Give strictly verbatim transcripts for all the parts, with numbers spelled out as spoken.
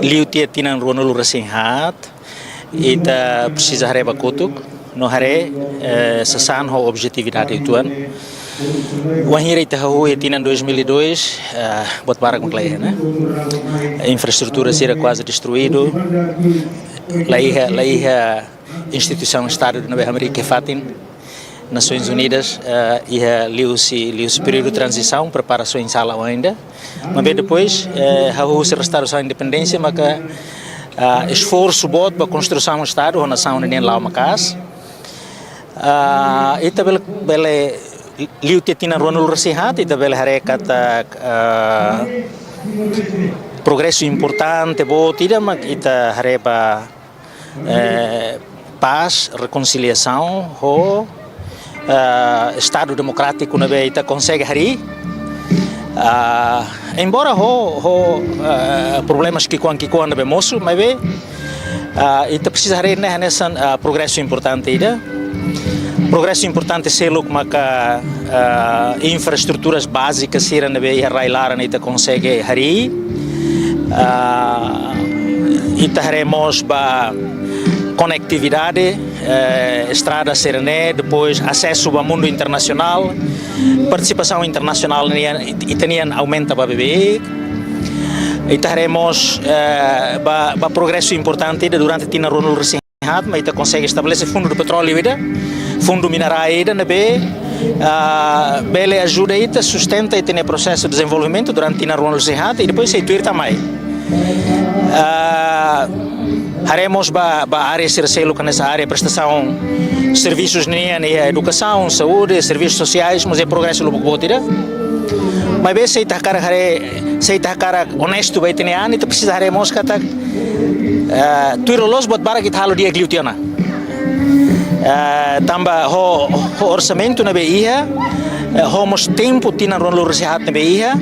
liu tiha tinan ruanulu resin haat, ita presiza haree ba kotuk, no haree, eh, sasán ho objetividade uitoan. Wainhira ita hahú iha tinan dois mil e dois, eh, buat barak mak la iha, ne'e? Infraestrutura sira kuaze destruídu, la iha, la iha instituisaun Estadu ne'ebé hamriik iha fatin. Nasoins Unidas, eh, iha liuhusi, liuhusi períodu tranzisaun, preparasaun sala ainda. Maibé depois, eh, hahú husi restaurasaun independénsia maka, ah, esforsu boot ba konstrusaun Estadu ho nasaun nian la'o maka'as. Ah, ita bele, bele liu tiha tinan ruanulu resin haat, ita bele haree katak, ah, progresu importante boot ida mak ita haree ba, eh, pás, rekonsiliasaun ho, eh, Estadu demokrátiku ne'ebé ita konsege harii. Ah, embora ho, ho, eh, problemas ki'ikoan-ki'ikoan ne'ebé mosu, maibé, ah, ita presiza haree ne'e hanesan, ah, progresu importante ida. Progresu importante seluk maka, ah, infraestruturas bázikas sira ne'ebé iha rai-laran ita konsege harii. Ah, ita haree mós ba konetividade, eh, estrada sira-ne'e, depois asesu ba mundu internasionál, partisipasaun internasionál nian, it-, ita-nian aumenta ba beibeik. Ita haree mós, eh, ba, ba progresu importante ida durante tinan ruanulu resin haat, mak ita konsege estabelese fundu de petróleu ida, fundu minerai ida ne'ebé, ah, bele ajuda ita sustenta ita-nia prosesu dezenvolvimentu durante tinan ruanulu resin haat, i depois sei tuir tan mai. Ah, haree mós ba, ba área sira seluk hanesan área prestasaun servisus nian, iha edukasaun, saúde, servisus sosiais, mós iha progresu lubuk boot ida. Maibé se ita hakarak haree, se ita hakarak onestu ba ita-nia an, ita presiza haree mós katak, eh, tuir loloos buat barak ita halo di'ak liu tiha ona. Eh, tanba ho, ho orsamentu ne'ebé iha, eh, ho mós tempu tinan ruanulu resin haat ne'ebé iha,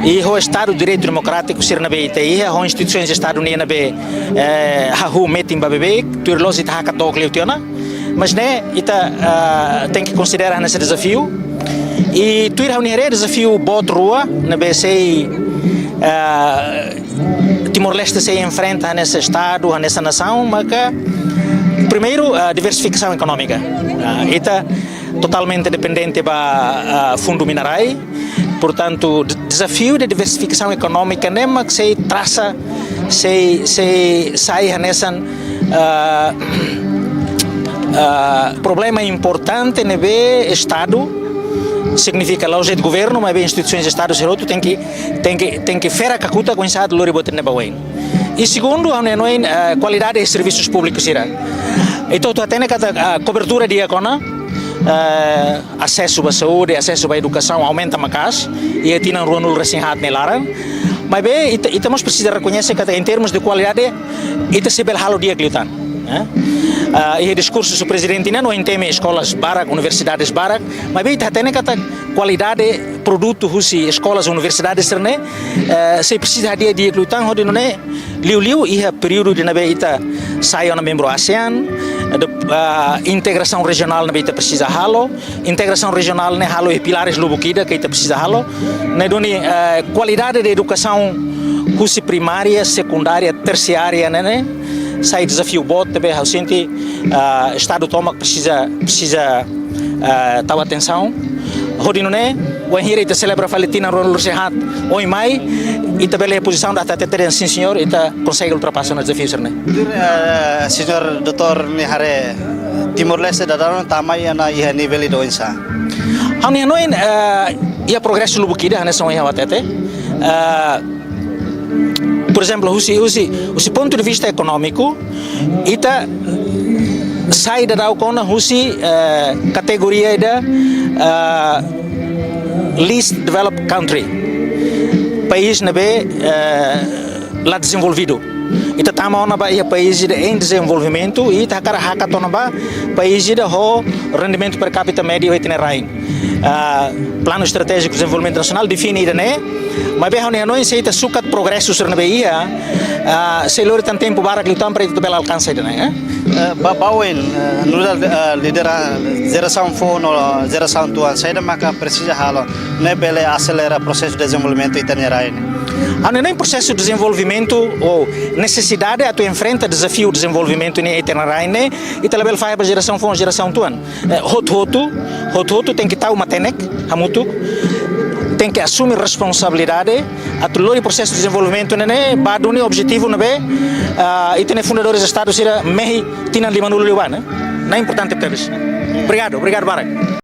i ho Estadu Direitu Demokrátiku sira ne'ebé ita iha, ho instituisoens Estadu nian ne'ebé, eh, hahú metin ba beibeik, tuir loloos ita hakat dook liu tiha ona. Mas ne'e ita, ah, tenke konsidera hanesan dezafiu. I tuir ha'u-nia haree dezafiu boot rua ne'ebé sei, ah, Timor-Leste sei enfrenta hanesan Estadu, hanesan nasaun, maka primeiru, ah, diversifikasaun ekonómika. Ah, ita totalmente dependente ba, ah, fundu minerai. Portantu, de-, dezafiu de diversifikasaun ekonómika ne'e mak sei trasa, sei, sei sai hanesan, ah, ah, problema importante ne'ebé Estadu, signifika la'ós de'it governu, maibé instituisoens Estadu sira hotu tenke, tenke, tenke fera kakutak oinsá atu lori buat ne'e ba oin. I segundu, ha'u-nia hanoin, eh, kualidade servisus públikus sira. Ita hotu hatene katak, ah, kobertura di'ak ona, eh, asesu ba saúde, asesu ba edukasaun aumenta maka'as iha tinan ruanulu resin haat nia laran. Maibé ita, ita mós presiza rekoñese katak em termos de kualidade, ita sei bele halo di'ak liután, eh? Ah, iha diskursu husi prezidente nian, ohin temi eskolas barak, universidades barak, maibé ita hatene katak kualidade produtu husi eskolas, universidades sira-ne'e, eh, sei presiza hadi'a di'ak liután, hodi nune'e liuliu iha períodu ida ne'ebé ita sai ona membru ASEAN, de, ah, integrasaun rejionál ne'ebé ita presiza halo, integrasaun rejionál ne'e halo iha pilares lubuk ida ke ita presiza halo. Ne'e duni, eh, kualidade de edukasaun husi primária, sekundária, tersiária ne'e, ne'e sai dezafiu boot ne'ebé ha'u sente, ah, Estadu tomak presiza, presiza, ah, tau atensaun. Hodi nune'e, wainhira ita selebra fali tinan ruanulu resin haat oin mai, ita bele iha pozisaun atu hatete dehan, sin señór, ita konsege ultrapasa ona dezafiu sira-ne'e. Tuir, eh, señór doutór nia haree, Timor-Leste daudaun tama ona iha nivel ida oinsá? Ha'u-nia hanoin, eh, iha progresu lubuk ida, hanesan ohin ha'u hatete. Eh, por ezemplu, husi, husi, husi pontu de vista ekonómiku, ita sai daudauk ona husi, eh, kategoria ida, eh, least developed country. País ne'ebé, eh, la dezenvolvidu. Ita tama ona ba iha país ida em desenvolvimento, i ita hakarak hakat ona ba país ida ho rendimentu per capita médiu iha ita-nia rain. Ah, Planu Estratéjiku Dezenvolvimentu Nasionál define ida-ne'e, maibé ha'u-nia hanoin se ita sukat progresu sira ne'ebé iha, ah, sei lori tan tempu barak liután para ita bele alkansa ida-ne'e, eh? Eh, ba, ba oin, eh, nu'udar, eh, lidera jerasaun foun no jerasaun tuan, saida maka presiza halo ne'ebé bele aselera prosesu dezenvolvimentu ita-nia rain? Ha'u hanoin prosesu dezenvolvimentu ou nesesidade atu enfrenta dezafiu dezenvolvimentu ne'e iha ita-nia rai ne'e, ita labele fahe ba jerasaun foun, jerasaun tuan. Eh, hotu-hotu, hotu-hotu tenke tau matenek hamutuk, tenke asume responsabilidade atu lori prosesu dezenvolvimentu ne'e, ne'e ba duni objetivu ne'ebé, ah, ita-nia fundadores Estadu sira mehi tinan limanulu liubá, ne'e? Ne'e importante tebes. Obrigadu, obrigadu barak.